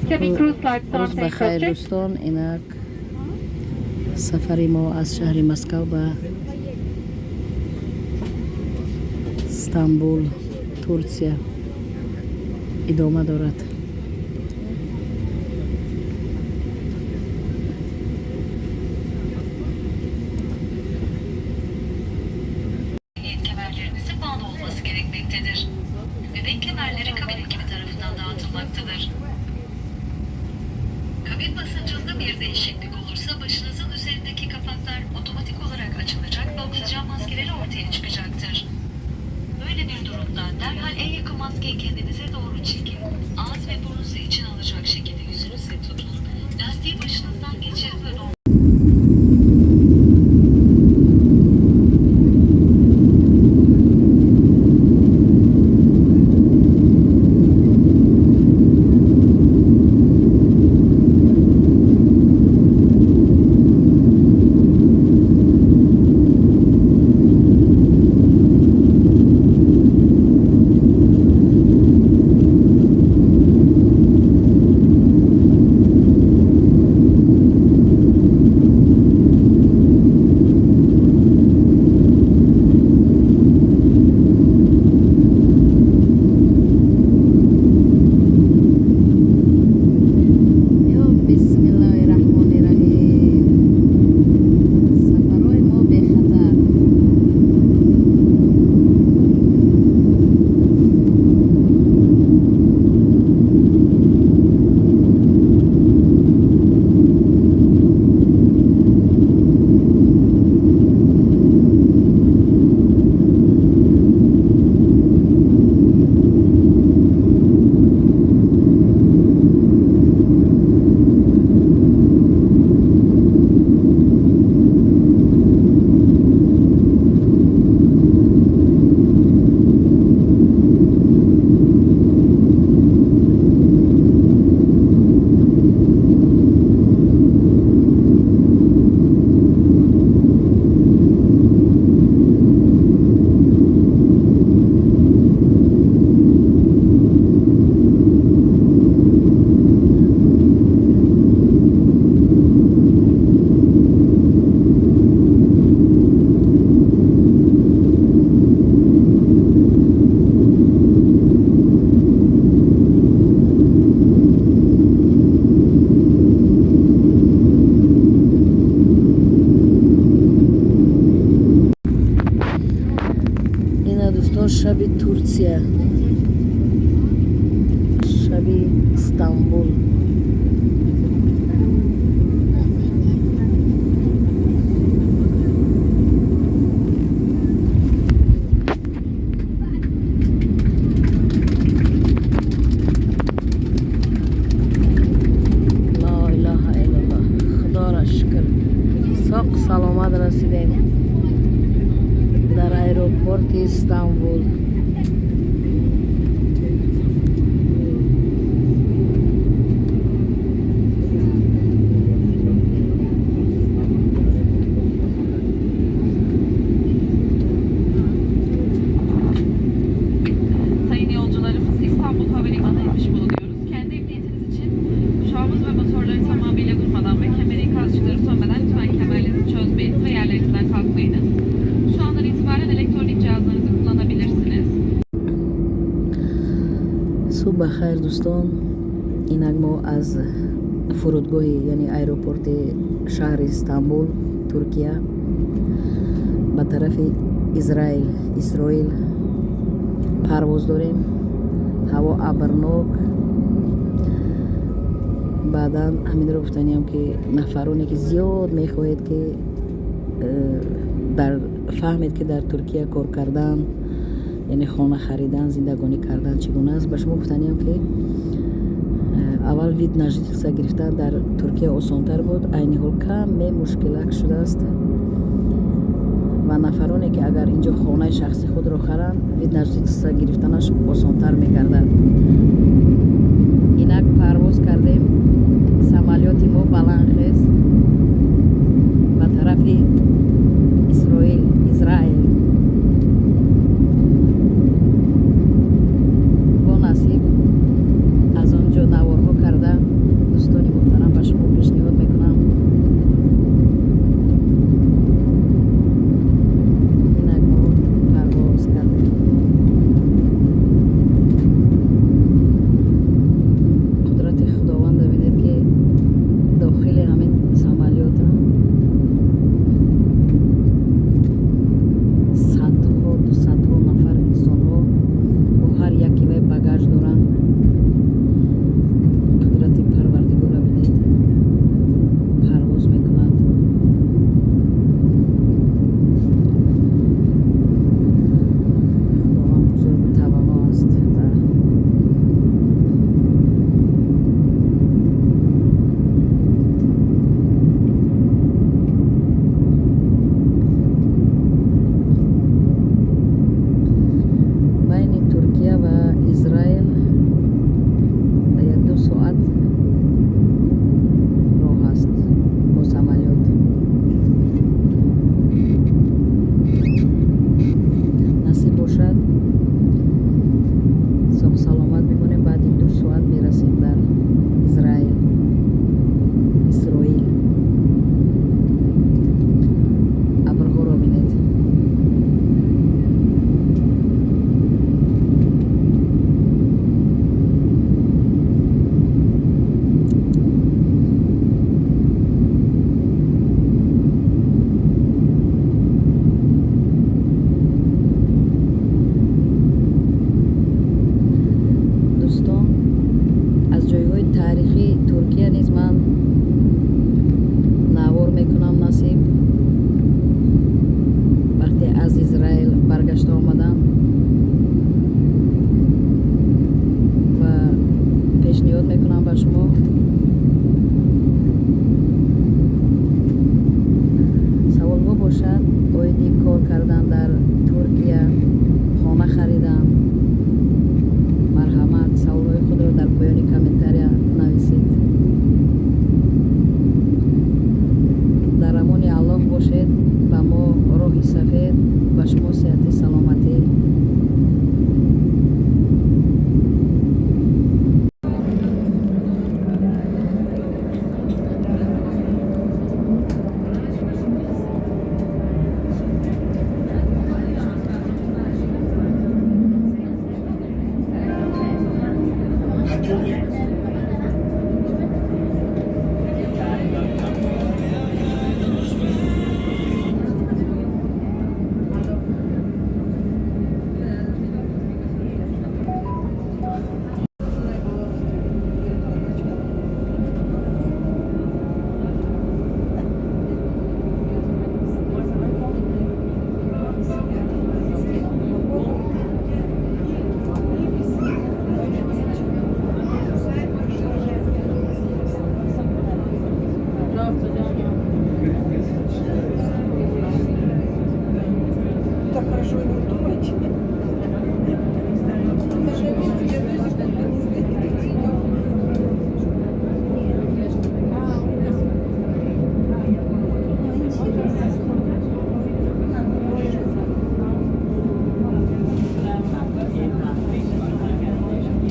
Cabin crew's lights on. Рӯз ба Take хайр, check. дӯстон. Инак сафари мо аз шаҳри Москав ба Стамбул, Турсия, идома дорад. Emniyet kemerlerinizin bağlı olması gerekmektedir. Bebek kemerleri kabin ekibi tarafından dağıtılmaktadır. Kabin basıncında bir değişiklik olursa başınızın üzerindeki kapaklar otomatik olarak açılacak ve oksijen maskeleri ortaya çıkacaktır. Böyle bir durumda derhal en yakın maskeyi kendinize doğru çekin. Ağız ve burnunuzu için alacak şekilde yüzünüzle tutun. Lastiği başınızdan geçirin ve Ё бисмиллоҳи раҳмони раҳим, сафарҳои мо бехатар. Ина, дӯстон, шаби Турсия, шаби Стамбул. Ло илаҳа иллаллоҳ, худоро шукр, соқ саломат расидем дар аэропорти Стамбул. Sayın yolcularımız, İstanbul Havalimanı'na inmiş bulunuyoruz. Kendi emniyetiniz için uçağımız ve motorları tamamıyla durmadan ve kemer ikazcıları sönmeden lütfen kemerlerinizi çözmeyiniz ve yerlerinizden kalkmayınız. Şu andan itibaren elektronik cihazlarınızı kullanabilirsiniz. Субҳ ба хайр, дӯстон. Инак мо аз фурудгоҳи, яъне аэропорти шаҳри Стамбул, Туркия, ба тарафи Израил, Исроил парвоз дорем. Ҳаво абрнок. Баъдан ҳаминро гуфтаниям, ки нафароне ки зиёд мехоҳед, ки дар фаҳмед, ки дар Туркия кор кардан, яъне хона харидан, зиндагонӣ кардан чӣ гуна аст, ба шумо гуфтаниям, ки аввал вид на жительство гирифтан дар Туркия осонтар буд, айни ҳол каме мушкилак шудааст. Ва нафароне ки агар инҷо хонаи шахси худро харанд, вид на жительство гирифтанаш осонтар мегардад. Инак парвоз кардем, самолёти мо баландхез ба тарафи Исроил, Израил. Бо насиб аз он ҷо наворҳо карда. Так хорошо не думайте. Даже месте я до сих пор не знаю.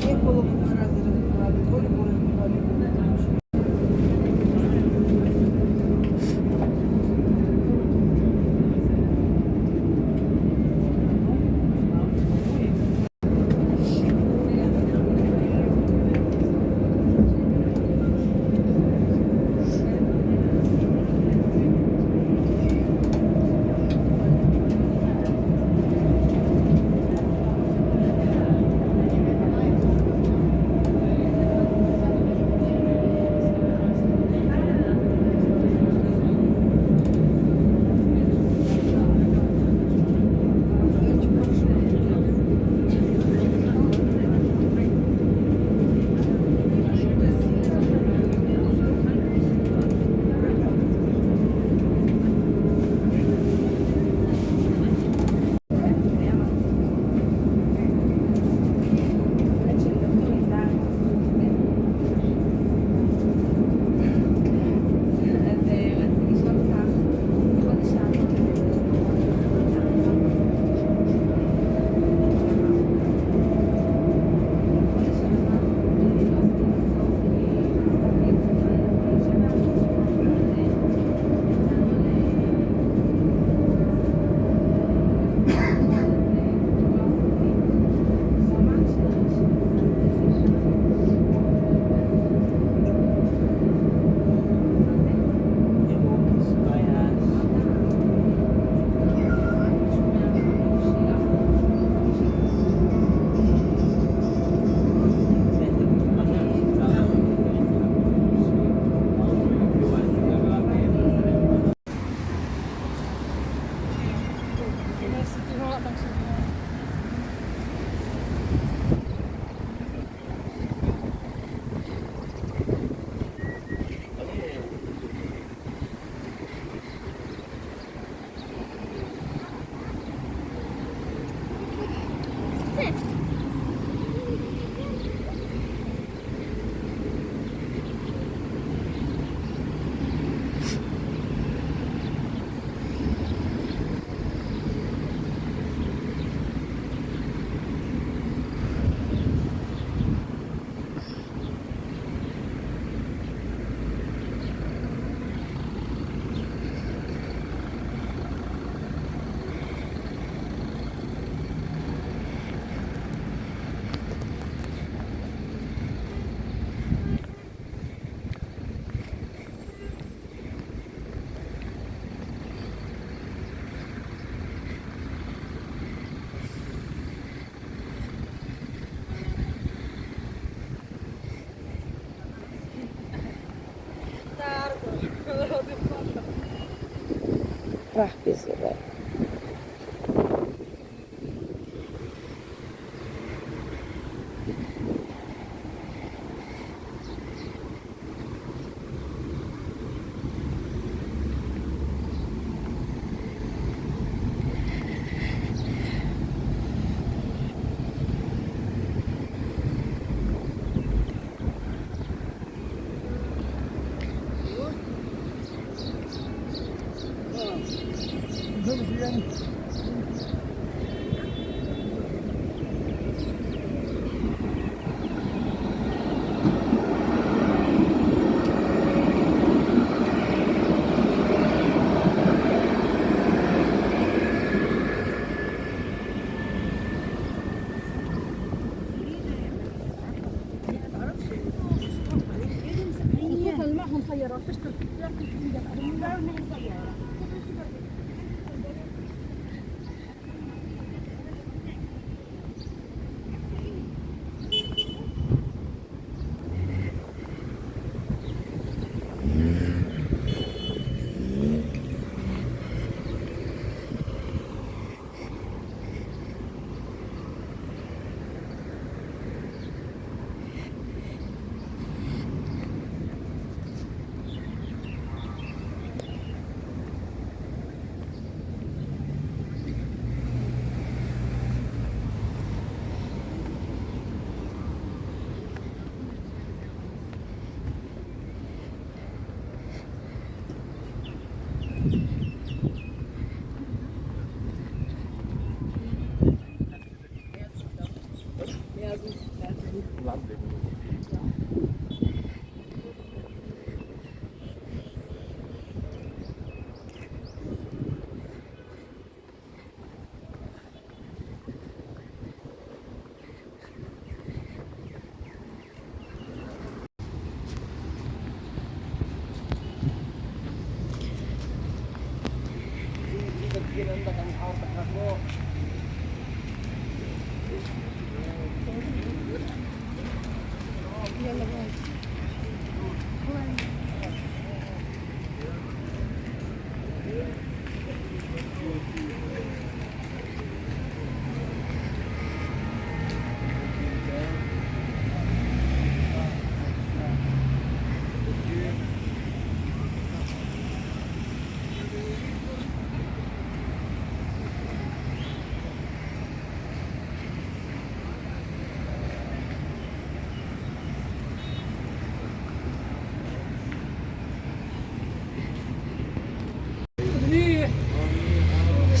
Я голову два раза разбивали, голову разбивали. Раҳ безебар.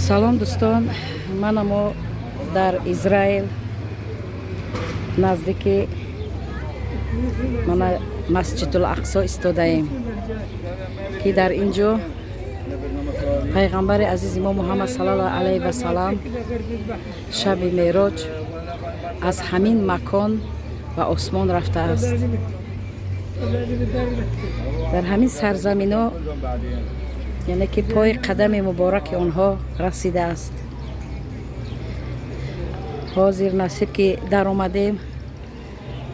Салом, дӯстон. Манамо дар Израил, наздики мана Масҷидул Ақсо истодаем, ки дар ин ҷо пайғамбари азизи мо Муҳаммад саллаллоҳу алайҳи васалам шаби Мероҷ аз ҳамин макон ба осмон рафтааст. Дар ҳамин сарзамино, яъне ки пои қадами мубораки онҳо расидааст. Ҳозир насиб ки даромадем,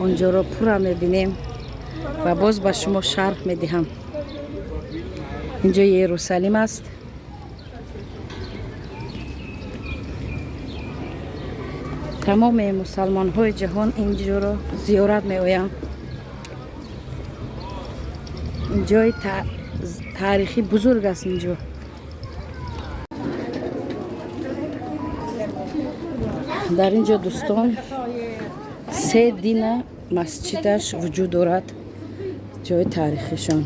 онҷоро пурра мебинем ва боз ба шумо шарҳ медиҳам. Инҷо Иерусалим аст. Тамоми мусалмонҳои ҷаҳон инҷоро зиёрат меоянд. Ин ҷои таърихӣ бузург аст инҷо. Дар ин ҷо, дӯстон, се дина масҷидаш вуҷуд дорад. Ҷои таърихишон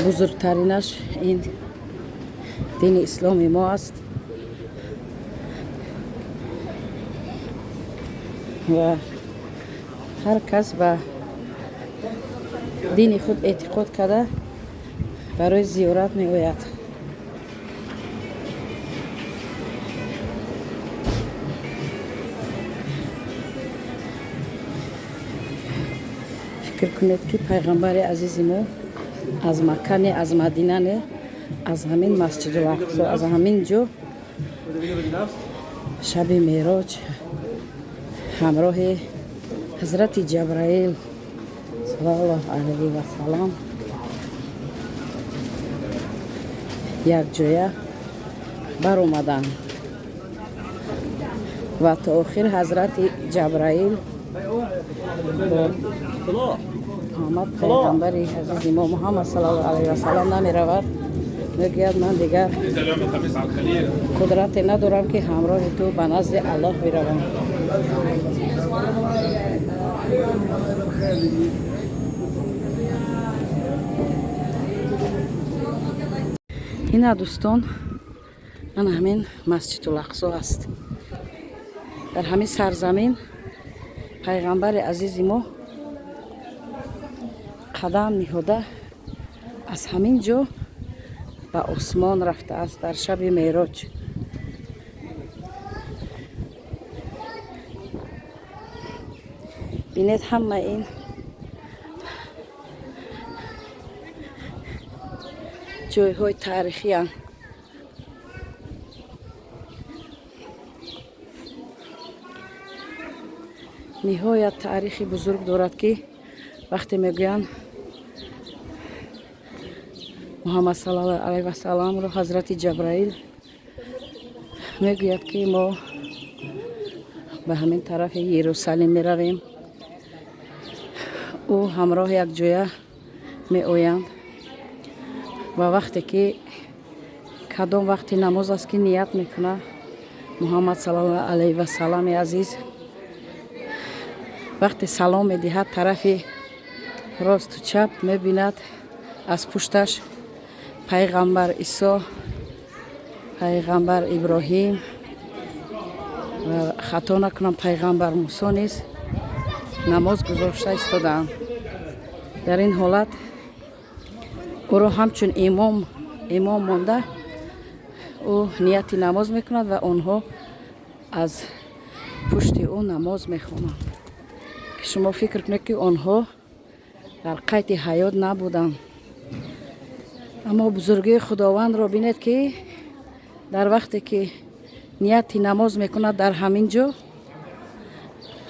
бузургтаринаш ин дини исломи мо аст ва ҳар кас ба дини худ эътиқод карда барои зиёрат меояд. Фикр кунед, ки пайғамбари азизи мо аз Макка не, аз Мадина не, аз ҳамин Масҷидул Ақсо, аз ҳамин ҷо шаби Мероҷ ҳамроҳи ҳазрати Ҷабраил саллаллоҳу алайҳи васалам якҷоя баромаданд ва то охир ҳазрати Ҷабраил бо Муҳаммад, пайғамбари азизи мо Муҳаммад саллаллоҳу алайҳи васалам намеравад. Мегӯяд: «Ман дигар қудрате надорам, ки ҳамроҳи ту ба назди Аллоҳ биравам». Ина, дӯстон, ана ҳамин Масҷидул Ақсо аст. Дар ҳамин сарзамин пайғамбари азизи мо қадам ниҳода, аз ҳамин ҷо ба осмон рафтааст дар шаби Мероҷ. Бинед, ҳама ин Ҷойҳои таърихиянд. Ниҳоят таърихи бузург дорад, ки вақте мегӯянд, Муҳаммад саллаллоҳу алайҳи васалламро ҳазрати Ҷабраил мегӯяд, ки мо ба ҳамин тарафи Иерусалим меравем. Ӯ ҳамроҳ якҷоя меоянд ва вақте ки кадом вақти намоз аст, ки ният мекунад, Муҳаммад саллаллоҳу алайҳи васаллами азиз вақте салом медиҳад, тарафи росту чап мебинад, аз пушташ пайғамбар Исо, пайғамбар Иброҳим ва, хато накунам, пайғамбар Мусо низ намоз гузошта истодаанд. Дар ин ҳолат ӯро ҳамчун имом монда, ӯ нияти намоз мекунад ва онҳо аз пушти ӯ намоз мехонанд, ки шумо фикр кунед, ки онҳо дар қайди ҳаёт набуданд. Аммо бузургии Худовандро бинед, ки дар вақте ки нияти намоз мекунад, дар ҳамин ҷо,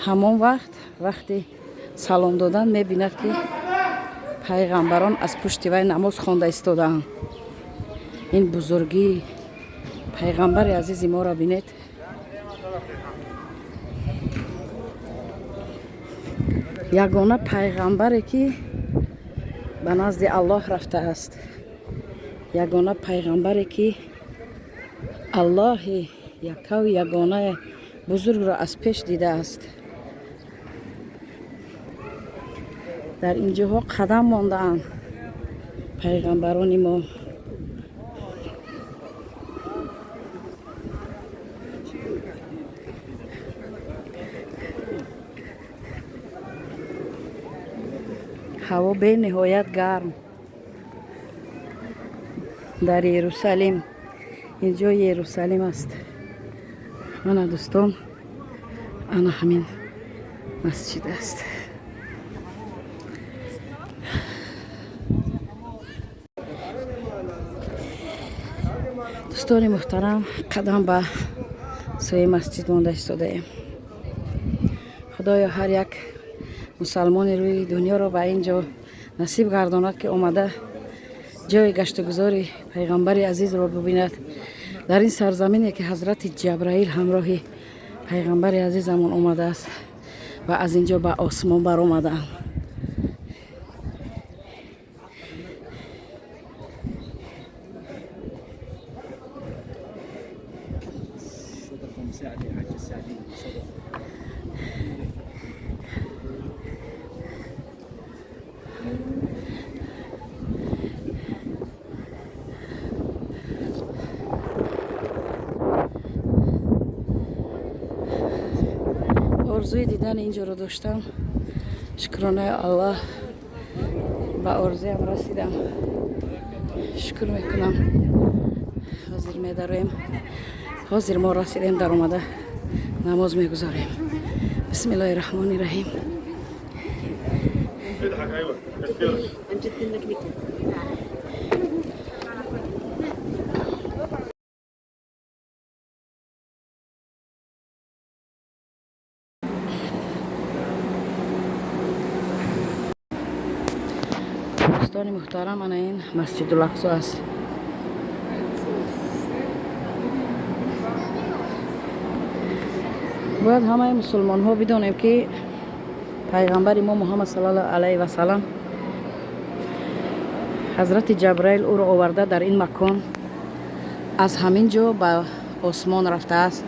ҳамон вақт, вақти салом додан, мебинад, ки пайғамбарон аз пушти вай намоз хонда истодаанд. Ин бузургии пайғамбари азизи моро бинед. Ягона пайғамбаре, ки ба назди Аллоҳ рафтааст, ягона пайғамбаре, ки Аллоҳи яккаву ягонаи бузургро аз пеш дидааст. Дар ин ҷоҳо қадам мондаанд пайғамбарони мо. Ҳаво бениҳоят гарм дар Иерусалим. Ин ҷо Иерусалим аст. Мана, дӯстон, ана ҳамин масҷид аст. Дӯстони муҳтарам, қадам ба сӯи масҷид монда истодаем. Худоё, ҳар як мусалмони рӯи дунёро ба ин ҷо насиб гардонад, ки омада ҷои гаштугузори пайғамбари азизро бибинад, дар ин сарзамине, ки ҳазрати Ҷабраил ҳамроҳи пайғамбари азизамон омадааст ва аз ин ҷо ба осмон баромадаанд. صدقة مساعدة يا حاج السعدين صدقة. Орзуи дидани ин ҷоро доштам. Шукронаи Аллоҳ, ба орзуям расидам. Шукр мекунам. Ҳозир медароем. Ҳозир мо расидем, даромада намоз мегузорем. Бисмиллоҳи раҳмони раҳим. اضحك، ايوه كثير. عن جد انك نكت. Дӯстони муҳтарам, ана ин Масҷидулақсо аст. Бояд ҳамаи мусулмонҳо бидонем, ки пайғамбари мо Муҳаммад саллаллоҳу алайҳи васалам, ҳазрати Ҷабраил ӯро оварда дар ин макон, аз ҳамин ҷо ба осмон рафтааст,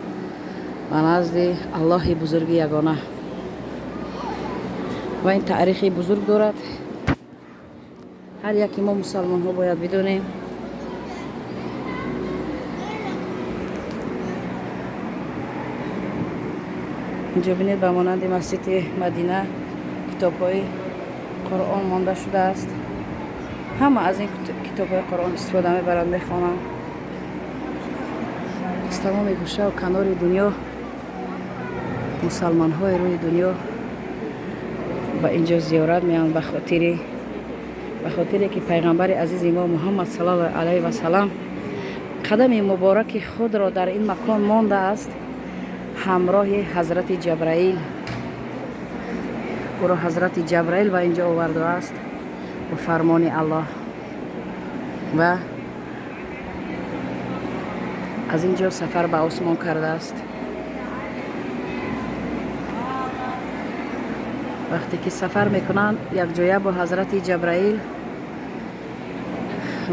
ба назди Аллоҳи бузурги ягона. Ва ин таърихи бузург дорад. Ҳар яки мо мусалмонҳо бояд бидонем. Инҷо бинед, ба монанди масҷиди Мадина китобҳои Қуръон монда шудааст. Ҳама аз ин китобҳои Қуръон истифода мебаранд, мехонанд. Аз тамоми гӯшаву канори дунё мусалмонҳои рӯи дунё ба ин ҷо зиёрат меоянд ба хотири Ба хотире ки пайғамбари азизи мо Муҳаммад саллаллоҳу алайҳи васалам қадами мубораки худро дар ин макон мондааст, ҳамроҳи ҳазрати Ҷабраил. Ӯро ҳазрати Ҷабраил ба инҷо овардааст бо фармони Аллоҳ ва аз ин ҷо сафар ба осмон кардааст. Вақте ки сафар мекунанд якҷоя бо ҳазрати Ҷабраил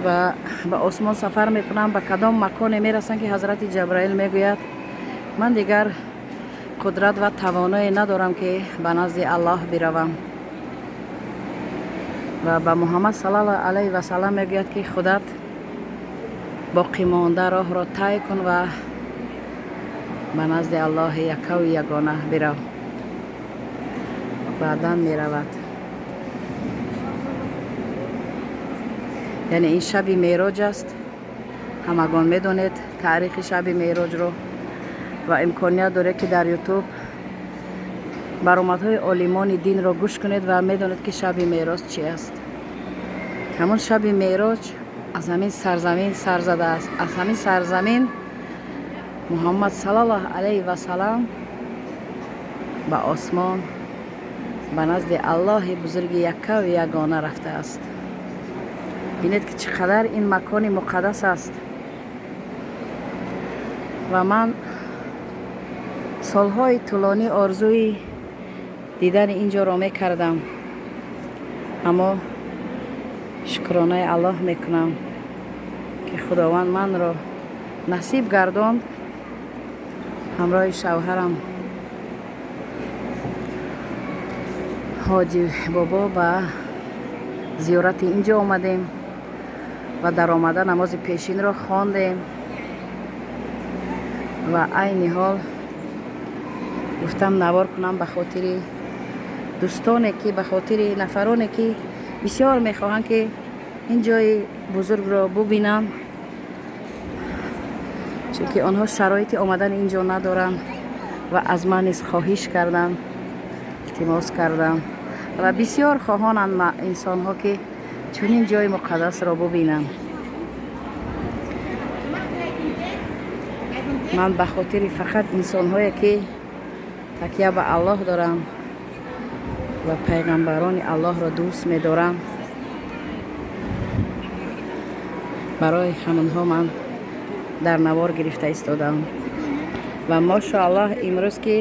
ва ба осмон сафар мекунанд, ба кадом маконе мерасанд, ки ҳазрати Ҷабраил мегӯяд: ман дигар қудрат ва тавоное надорам, ки ба назди Аллоҳ биравам. Ва ба Муҳаммад саллаллоҳу алайҳи васалам мегӯяд, ки худат боқимонда роҳро тай кун ва ба назди Аллоҳи яккаву ягона бирав. Баъдан меравад. Яъне ин шаби Меъроҷ аст. Ҳамагон медонед таърихи шаби Меъроҷро ва имконият доред, ки дар Ютуб баромадҳои олимони динро гӯш кунед ва медонед, ки шаби Меъроҷ чи аст. Ҳамон шаби Меъроҷ аз ҳамин сарзамин сар задааст. Аз ҳамин сарзамин Муҳаммад саллаллоҳу алайҳи васалам ба осмон, ба назди Аллоҳи бузурги яккаву ягона рафтааст. Бинед, ки чӣ қадар ин макони муқаддас аст. Ва ман солҳои тӯлонӣ орзуи дидани ин ҷоро мекардам, аммо шукронаи Аллоҳ мекунам, ки Худованд манро насиб гардонд ҳамроҳи шавҳарам Ҳоҷи Бобо ба зиёрати ин ҷо омадем ва даромада намози пешинро хондем. Ва айни ҳол гуфтам навор кунам ба хотири дӯстоне, ки ба хотири нафароне, ки бисёр мехоҳанд, ки ин ҷои бузургро бубинанд, чунки онҳо шароити омадани ин ҷо надоранд ва аз ман низ хоҳиш карданд, илтимос карданд ва бисёр хоҳонанд инсонҳо, ки чунин ҷои муқаддасро бубинанд. Ман ба хотири фақат инсонҳое, ки такя ба Аллоҳ доранд ва пайғамбарони Аллоҳро дӯст медорам, барои ҳамонҳо ман дар навор гирифта истодам. Ва мошоаллоҳ, имрӯз ки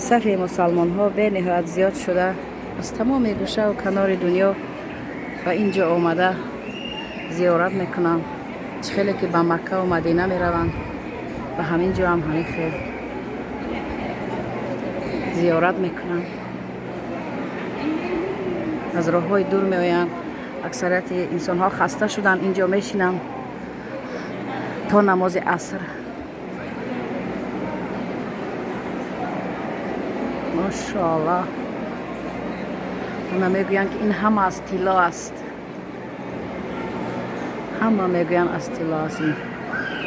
сафи мусалмонҳо бениҳоят зиёд шуда, аз тамоми гӯшаву канори дунё ба ин ҷо омада зиёрат мекунанд. Чӣ хеле ки ба Маккаву Мадина мераванд, ба ҳамин ҷо ҳам ҳамин хел зиёрат мекунанд. Аз роҳҳои дур меоянд. Аксарияти инсонҳо хаста шуданд, ин ҷо мешинанд то намози аср. Мошоаллоҳ, она мегӯянд, ки ин ҳама аз тилло аст. Ҳама мегӯянд, аз тилло аст.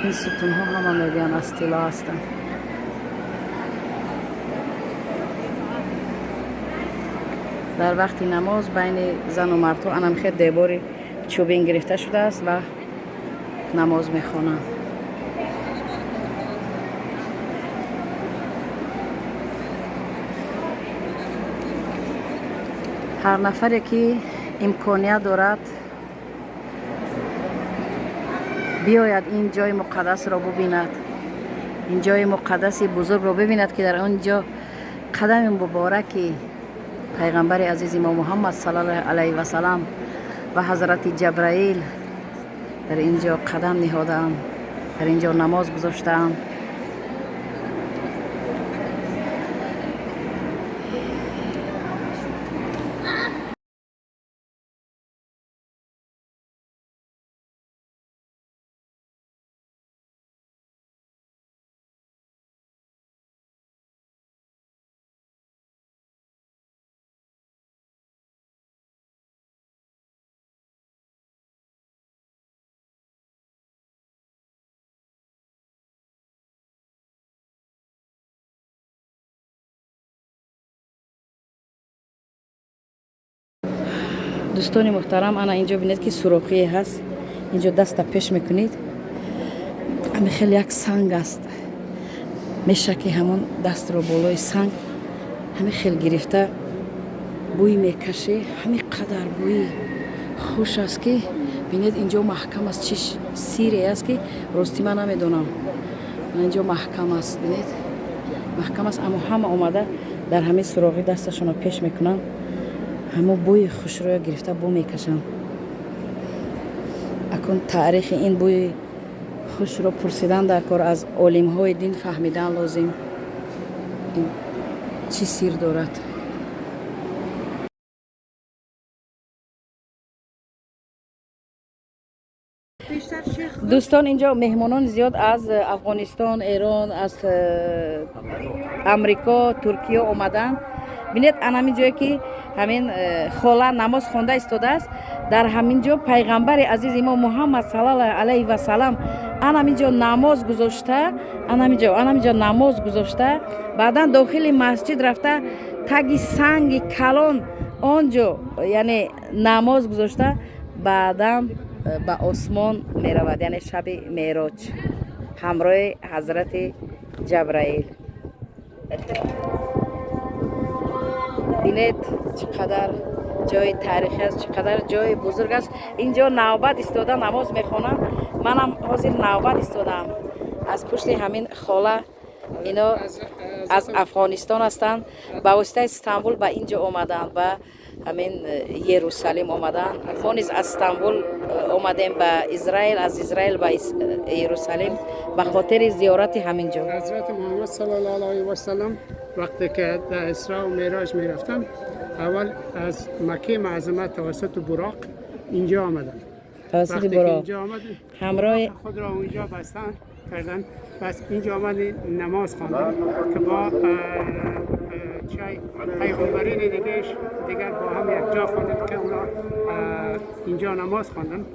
Ин сутунҳо ҳама мегӯянд, аз тилло ҳастанд. Дар вақти намоз байни зану мардҳо анамхел девори чӯбин гирифта шудааст ва намоз мехонанд. Ҳар нафаре, ки имконият дорад, биёяд, ин ҷои муқаддасро бубинад, ин ҷои муқаддаси бузургро бибинад, ки дар он ҷо қадами мубораки пайғамбари азизи мо Муҳаммад саллаллоҳу алайҳи васалам ва ҳазрати Ҷабраил дар ин ҷо қадам ниҳодаанд, дар ин ҷо намоз гузоштаанд. Дӯстони муҳтарам, ана инҷо бинед, ки сурохие ҳаст. Инҷо даста пеш мекунед, ами хеле як санг аст, меша ки ҳамон дастро болои санг ҳами хел гирифта бӯй мекашӣ, ҳами қадар бӯи хуш аст, ки бинед, инҷо маҳкам аст. Чӣ сире аст, ки ростӣ ман намедонам. Инҷо маҳкам аст, бинед, маҳкам аст, аммо ҳама омада дар ҳамин суроғӣ дасташонро пеш мекунанд, ҳамон бӯи хушрӯя гирифта бӯ мекашанд. Акун таърихи ин бӯи хушро пурсидан дар кор, аз олимҳои дин фаҳмидан лозим, ин чӣ сир дорад. Дӯстон, инҷо меҳмонон зиёд аз Афғонистон, Эрон, аз Амрико, Туркия омаданд. Бинед, ан ҳамин ҷое ки ҳамин хола намоз хонда истодааст, дар ҳамин ҷо пайғамбари азизи мо Муҳаммад саллаллоҳу алайҳи васалам ан ҳамин ҷо намоз гузошта, ан ҳамин ҷо намоз гузошта, баъдан дохили масҷид рафта, таги санги калон он ҷо, яъне, намоз гузошта, баъдан ба осмон меравад, яъне шаби мероҷ ҳамроҳи ҳазрати Ҷабраил. Бинед, чӣ қадар ҷои таърихӣ аст, чӣ қадар ҷои бузург аст. Инҷо навбат истода намоз мехонам. Манам ҳозир навбат истодаам аз пушти ҳамин хола. Ино аз Афғонистон ҳастанд, ба воситаи Стамбул ба ин ҷо омаданд, ба ҳамин Ерусалим омаданд. Мо низ аз Стамбул омадем ба Израил, аз Израил ба Ерусалим ба хотири зиёрати ҳамин ҷо. حضرت محمد صلی الله علیه و سلم وقتی که در اسراء و معراج می رفتن، اول از مکه معظمه توسط براق اینجا آمدن. توسط وقتی که براق اینجا آمدن، همراه خود را اونجا بستن کردن، بس اینجا آمدن نماز خواندن که با چای پیغمبرین دیگهش دیگر با هم یک جا خواندن که اونا اینجا نماز خواندن.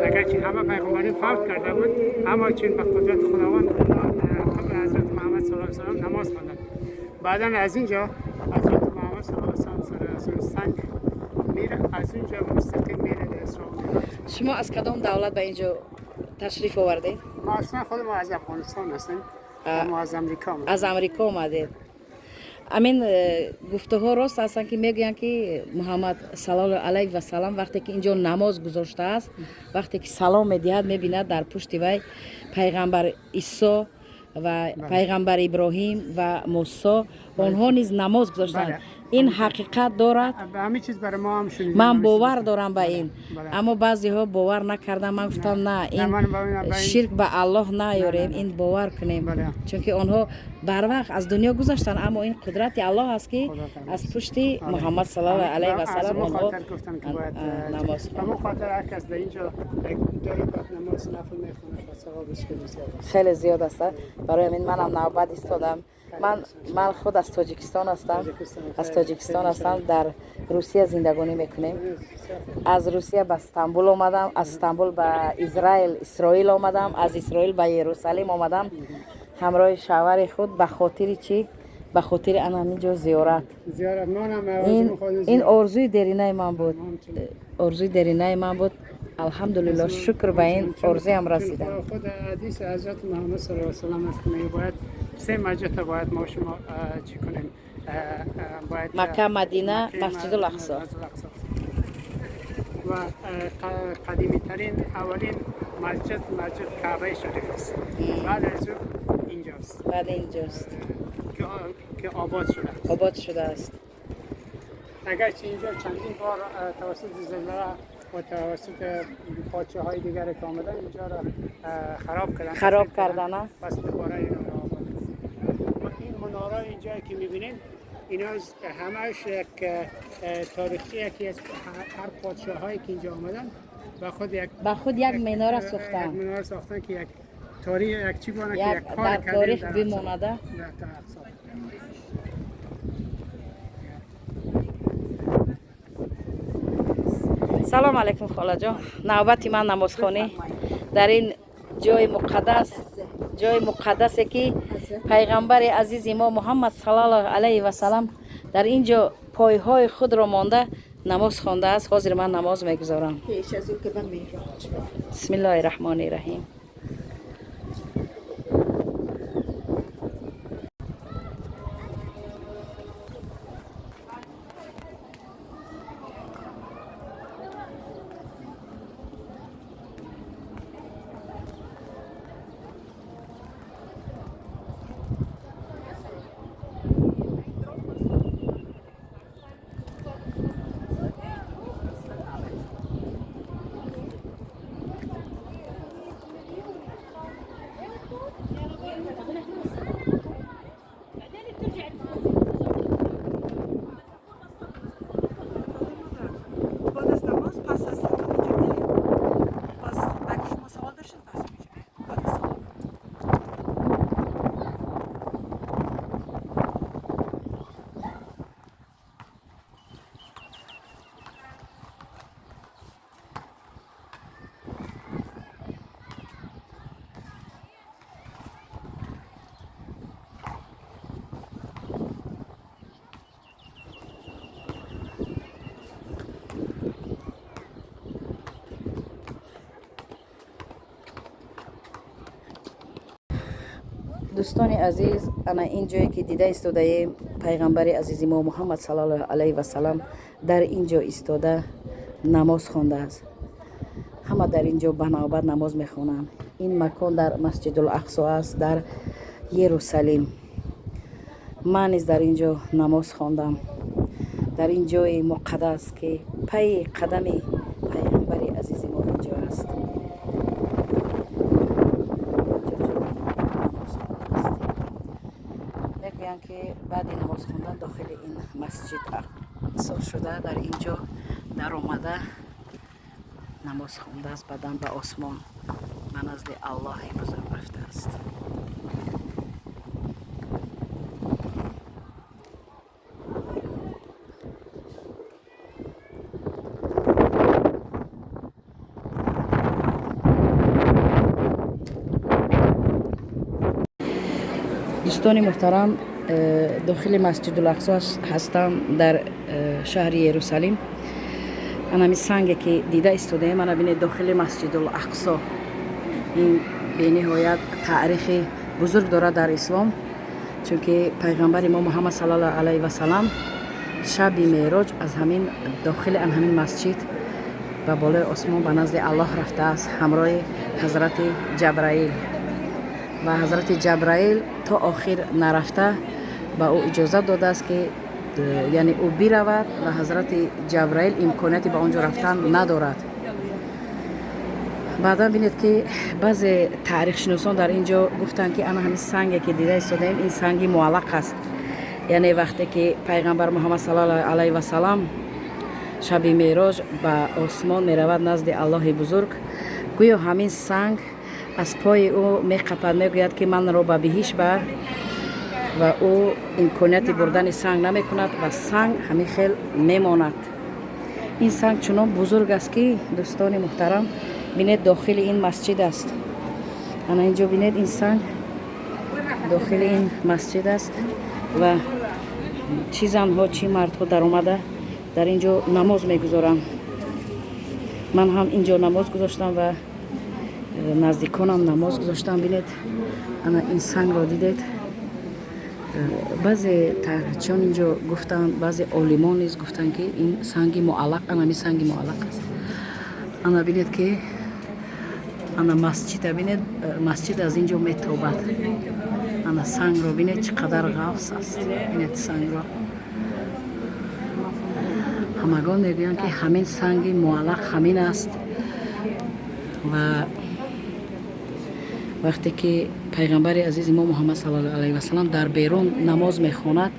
اگرچه همه پیغمبرین فوت کرده بود، اما چون به قدرت خداوند اونا قبل حضرت محمد صلی الله علیه و سلم نماز خواندن. بعدا از اینجا حضرت محمد صلی الله علیه و سلم سر از اون سنگ میره، از اونجا مستقیم میره در اسراء و معراج. Шумо аз кадом давлат ба ин ҷо ташриф овардед? ما اصلا خود ما از افغانستان هستیم. ما از امریکا آمدیم. Аз Амрико омадед. Амин гуфтаҳо рост ҳастанд, ки мегӯянд, ки Муҳаммад саллаллоҳу алайҳи васалам вақте ки инҷо намоз гузоштааст, вақте ки салом медиҳад, мебинад, дар пушти вай пайғамбар Исо ва пайғамбар Иброҳим ва Мусо, онҳо низ намоз гузоштанд. Бале. Ин ҳақиқат дорад? به همین چیز برای ما هم شنیدیم. Ман همین бовар چیز. дорам ба ин, бале. аммо баъзеҳо бовар накарданд. Ман гуфтам, на, ин ман ба ин- ширк ба Аллоҳ наёрем, на, на. ин бовар кунем, Бале. чунки онҳо барвақт аз дунё гузаштанд, аммо ин қудрати Аллоҳ аст, ки Қудрати Аллоҳ аз аст. пушти Бале. Муҳаммад саллаллоҳу алайҳи از васалам اون онҳо خاطر گفتن که باید намоз به اون خاطر هر کس در اینجا یک دو رکعت نماز نفل میخونه، ثوابش خیلی زیاد است. Хеле зиёд аст. Барои ҳамин манам навбат истодам. Ман худ аз Тоҷикистон ҳастам, аз Тоҷикистон ҳастам, дар Русия зиндагонӣ мекунем. Аз Русия ба Стамбул омадам, аз Стамбул ба Израил, Исроил омадам, аз Исроил ба Ерусалим омадам ҳамроҳи шавҳари худ. Ба хотири чӣ? Ба хотири ана ҳамин ҷо зиёрат. زیارت ما هم Ин орзуи деринаи ман буд, орзуи деринаи ман буд. Алҳамдулилло, шукр, ба ин орзуям расидам. خود حدیث حضرت محمد صلی الله علیه و سلم است که میگه باید سه مسجد باید ما شما چی کنیم، باید مکه، مدینه، مکه، مسجد الاقصی. مسجد الاقصی. و قدیمی ترین اولین مسجد، مسجد کعبه شریف است. بعد از او اینجاست. بعد اینجاست. که آباد شده است. آباد شده است. اگرچه اینجا چندین بار توسط زلزله و توسط پادشاه های دیگر که آمدن اینجا را خراب کردن. خراب کردن، نه؟ پس دوباره اینا را آباد کردن. و این مناره اینجا که میبینین، اینا همش یک تاریخی یکی از هر پادشاه هایی که اینجا آمدن با خود یک با خود یک مناره یک ساختن. مناره ساختن که یک تاریخ، یک چی بانه که یک یک کار در کردن تاریخ در بمانده. در اقصا. Салом алайкум, холаҷон. Навбати ман намозхонӣ дар ин ҷои муқаддас, ҷои муқаддасе, ки пайғамбари азизи мо Муҳаммад саллаллоҳу алайҳи васалам дар ин ҷо пойҳои худро монда. Намоз хондааст. Ҳозир ман намоз мегузорам. Пеш аз ӯ ки ба меҳроҷ. Бисмиллоҳи раҳмони раҳим. بعد از نماز پس از اینجا میریم. باز اگه شما سوال داشتید پس میشه. بعد از سوال. Дӯстони азиз, ана ин ҷое ки дида истодаем, пайғамбари азизи мо Муҳаммад саллаллоҳу алайҳи васалам дар ин ҷо истода намоз хондааст. Ҳама дар ин ҷо ба навбат намоз мехонанд. Ин макон дар Масҷидул Ақсо аст, дар Ерусалим. Ман низ дар ин ҷо намоз хондам, дар ин ҷои муқаддас, ки пайи қадами пайғамбари азизи мо ин ҷо аст. Мегӯянд, ки баъди намоз хондан дохили ин масҷид Ақсо шуда, дар ин ҷо даромада намоз хондааст, баъдан ба осмон, ба назди Аллоҳи бузург рафтааст. Дӯстони муҳтарам, дохили Масҷидулақсо ҳастам дар шаҳри Ерусалим. Анами санге ки дида истодаем, ана бинед, дохили Масҷидулақсо. Ин бениҳоят таърихи бузург дорад дар ислом, чунки пайғамбари мо Муҳаммад саллаллоҳу алайҳи васалам шаби меъроҷ аз ҳамин дохили ан ҳамин масҷид ба болои осмон, ба назди Аллоҳ рафтааст ҳамроҳи ҳазрати Ҷабраил. Ва ҳазрати Ҷабраил то охир нарафта ба ӯ иҷозат додааст, ки яъне ӯ биравад, ва ҳазрати Ҷабраил имконияти ба он ҷо рафтан надорад. Баъдан бинед, ки баъзе таърихшиносон дар ин ҷо гуфтанд, ки ана ҳамин санге ки дида истодаем, ин санги муаллақ аст. Яъне вақте ки пайғамбар Муҳаммад саллаллоҳу алайҳи васалам шаби меъроҷ ба осмон меравад назди Аллоҳи бузург, гӯё ҳамин санг аз пои ӯ меқапад, мегӯяд, ки манро ба биҳишт бар, ва ӯ имконияти бурдани санг намекунад ва санг ҳамин хел мемонад. Ин санг чунон бузург аст, ки, дӯстони муҳтарам, бинед, дохили ин масҷид аст. Ана ин ҷо бинед, ин санг дохили ин масҷид аст ва чӣ занҳо, чӣ мардҳо даромада дар ин ҷо намоз мегузоранд. Ман ҳам ин ҷо намоз гузоштам ва наздиконам намоз гузоштам. Бинед, ана ин сангро дидед. Баъзе таърихчиён ин ҷо гуфтанд, баъзе олимон низ гуфтанд, ки ин санги муаллақ, ана ҳамин санги муаллақ аст. Ана бинед, ки ана масҷида бинед, масҷид аз ин ҷо метобад. Ана сангро бинед, чӣ қадар ғафс аст. Бинед сангро. Ҳамагон мегӯянд, ки ҳамин санги муаллақ ҳамин аст. Ва вақте ки пайғамбари азизи мо Муҳаммад саллаллоҳу алайҳи васалам дар берун намоз мехонад,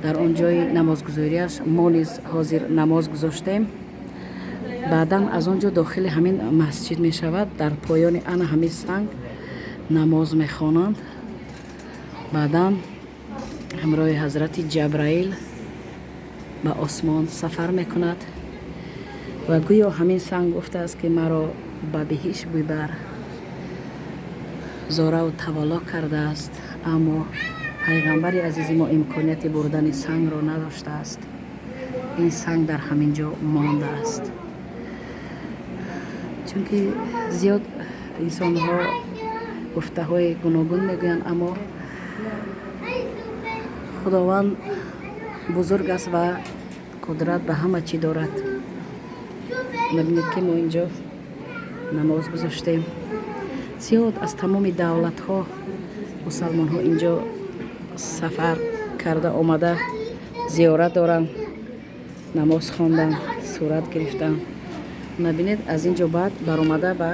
дар он ҷои намозгузориаш мо низ ҳозир намоз гузоштем, баъдан аз он ҷо дохили ҳамин масҷид мешавад, дар поёни ана ҳамин санг намоз мехонанд, баъдан ҳамроҳи ҳазрати Ҷабраил ба осмон сафар мекунад ва гӯё ҳамин санг гуфтааст, ки маро ба биҳишт бибар. Зораву тавалло кардааст, аммо пайғамбари азизи мо имконияти бурдани сангро надоштааст. Ин санг дар ҳамин ҷо мондааст, чунки зиёд инсонҳо гуфтаҳои гуногун мегӯянд, аммо Худованд бузург аст ва қудрат ба ҳама чӣ дорад. Мебинед, ки мо инҷо намоз гузоштем. Зиёд аз тамоми давлатҳо мусалмонҳо инҷо сафар карда омада, зиёрат доранд, намоз хондан, сурат гирифтан. Набинед, аз ин ҷо баъд баромада ба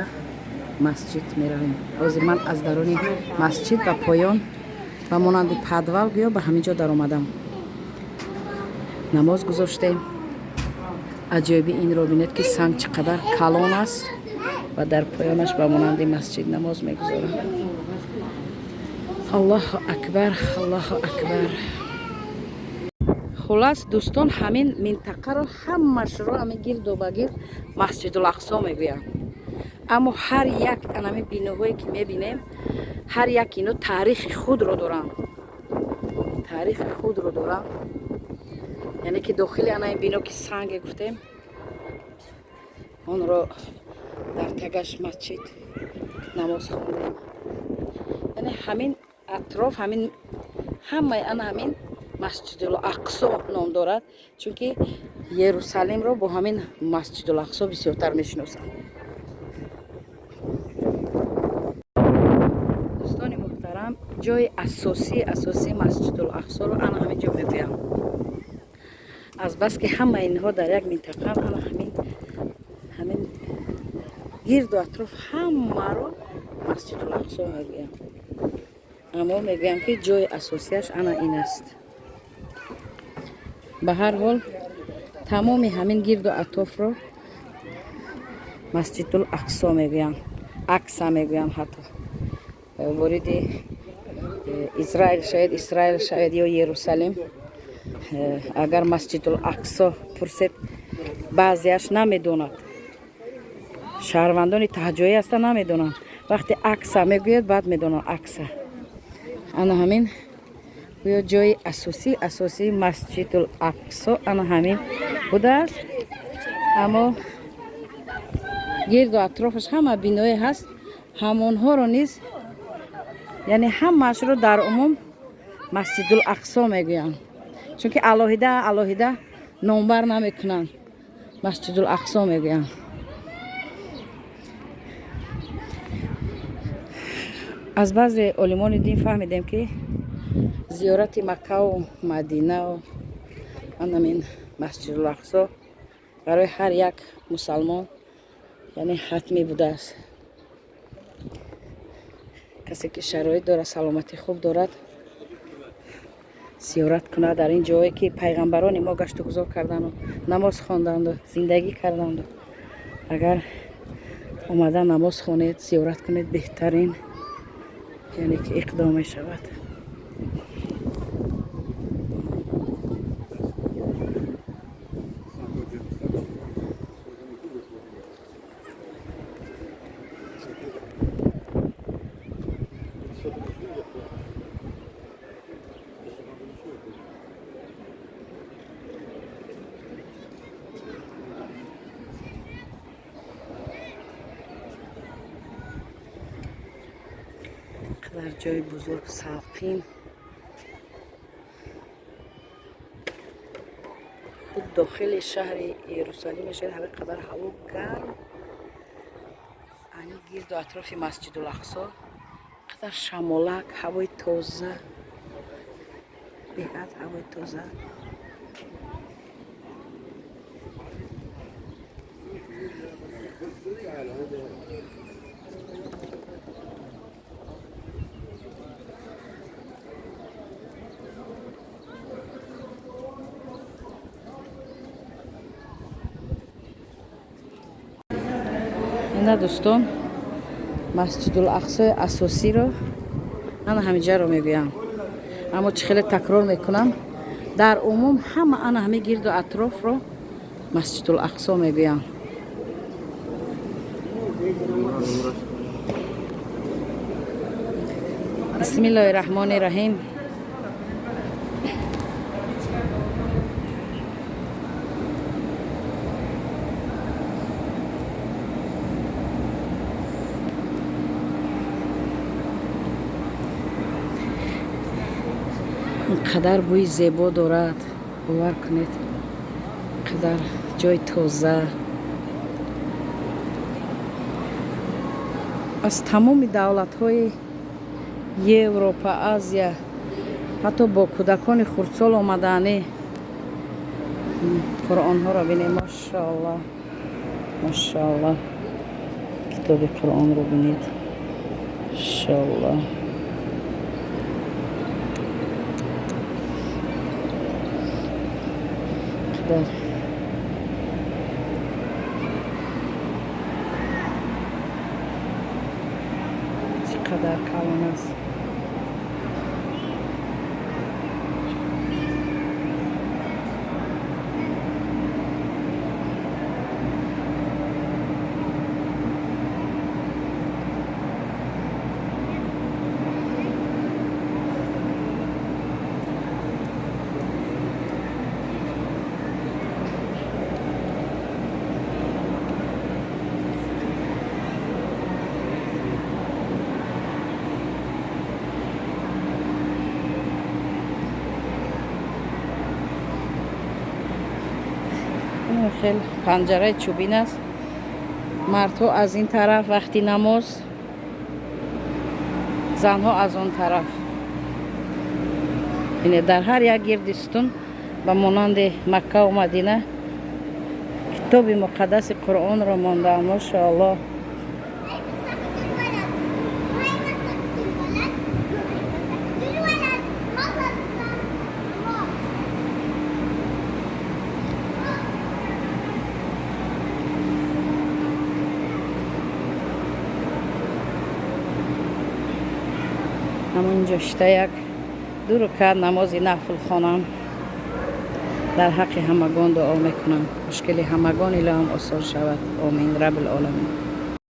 масҷид меравем. Ҳозир ман аз даруни масҷид ба поён, ба монанди подвал гӯё, ба ҳамин ҷо даромадам, намоз гузоштем. Аҷоиби инро бинед, ки санг чӣ қадар калон аст ва дар поёнаш ба монанди масҷид намоз мегузорам. Аллоҳу акбар, Аллоҳу акбар. Хулас, дӯстон, ҳамин минтақаро ҳамашро, ҳамин гирду ба гирд Масҷидулақсо мегӯянд. Аммо ҳар як анами биноҳое ки мебинем, ҳар як ино таърихи худро доранд, таърихи худро доранд. Яъне ки дохили ана ин бино, ки санге гуфтем, онро дар тагаш масҷид намоз хондем. Яъне ҳамин атроф, ҳамин ҳамаи ана ҳамин Масҷидул Ақсо ном дорад, чунки Ерусалимро бо ҳамин Масҷидул Ақсо бисёртар мешиносанд. Дӯстони муҳтарам, ҷои асосии Масҷидул Ақсоро ана ҳамин ҷо мегӯям. Азбаски ҳама инҳо дар як минтақа, ана ҳамин гирду атроф ҳамаро Масҷидул Ақсо мегӯям. Аммо мегӯям, ки ҷои асосияш ана ин аст. Ба ҳар ҳол, тамоми ҳамин гирду атрофро Масҷидул Ақсо мегӯянд, Акса мегӯянд. Ҳатто вориди Израил шавед, Исраил шавед ё Ерусалим, агар Масҷидул Ақсо пурсед, баъзеаш намедонад. Шаҳрвандони таҳҷоӣ ҳастанд, намедонанд. Вақте Акса мегӯяд, баъд медонанд. Акса ана ҳамин гӯё ҷои асосии Масҷидул Ақсо ана ҳамин будааст. Аммо гирду атрофаш ҳама биное ҳаст, ҳамонҳоро низ, яъне ҳамаашро дар умум Масҷидул Ақсо мегӯянд, чунки алоҳида алоҳида номбар намекунанд, Масҷидул Ақсо мегӯянд. Аз баъзе олимони дин фаҳмидем, ки зиёрати Маккаву Мадинау анамин Масҷидул Ақсо барои ҳар як мусалмон, яъне, ҳатмӣ будааст. Касе ки шароит дорад, саломатӣ хуб дорад, зиёрат кунад дар ин ҷое, ки пайғамбарони мо гаштугузор карданду, намоз хонданду, зиндагӣ карданду. Агар омада намоз хонед, зиёрат кунед, беҳтарин, яъне ки, иқдом мешавад. Қадар ҷои бузург, салқин, худ дохили шаҳри Иерусалим мешавед, ҳамин қадар ҳаво гарм, ани гирду атрофи Масҷидул Ақсо қадар шамолак, ҳавои тоза, беҳад ҳавои тоза. Ина, дӯстон, Масҷидул Ақсои асосиро ана ҳамиҷаро мегӯям. Аммо чӣ хеле такрор мекунам, дар умум ҳама ана ҳами гирду атрофро Масҷидул Ақсо мегӯям. Бисмиллоҳи раҳмони раҳим. Ин қадар бӯи зебо дорад, бовар кунед, қадар ҷои тоза. Аз тамоми давлатҳои Европа, Азия, ҳатто бо кӯдакони хурдсол омадаани. Қуръонҳоро бинед, машоаллоҳ, машоаллоҳ, китоби Қуръонро бинед, машоаллоҳ. Қадар чӣ қадар калон аст. Хел панҷараи чӯбин аст. Мардҳо аз ин тараф вақти намоз, занҳо аз он тараф. Ине дар ҳар як гирди сутун ба монанди Маккаву Мадина китоби муқаддаси Қуръонро мондаанд, машоаллоҳ. Ҳамонҷо шита як ду рукат намози нафл хонам, дар ҳаққи ҳамагон дуо мекунам, мушкили ҳамагон илоҳам осон шавад. Омин, раббил оламин.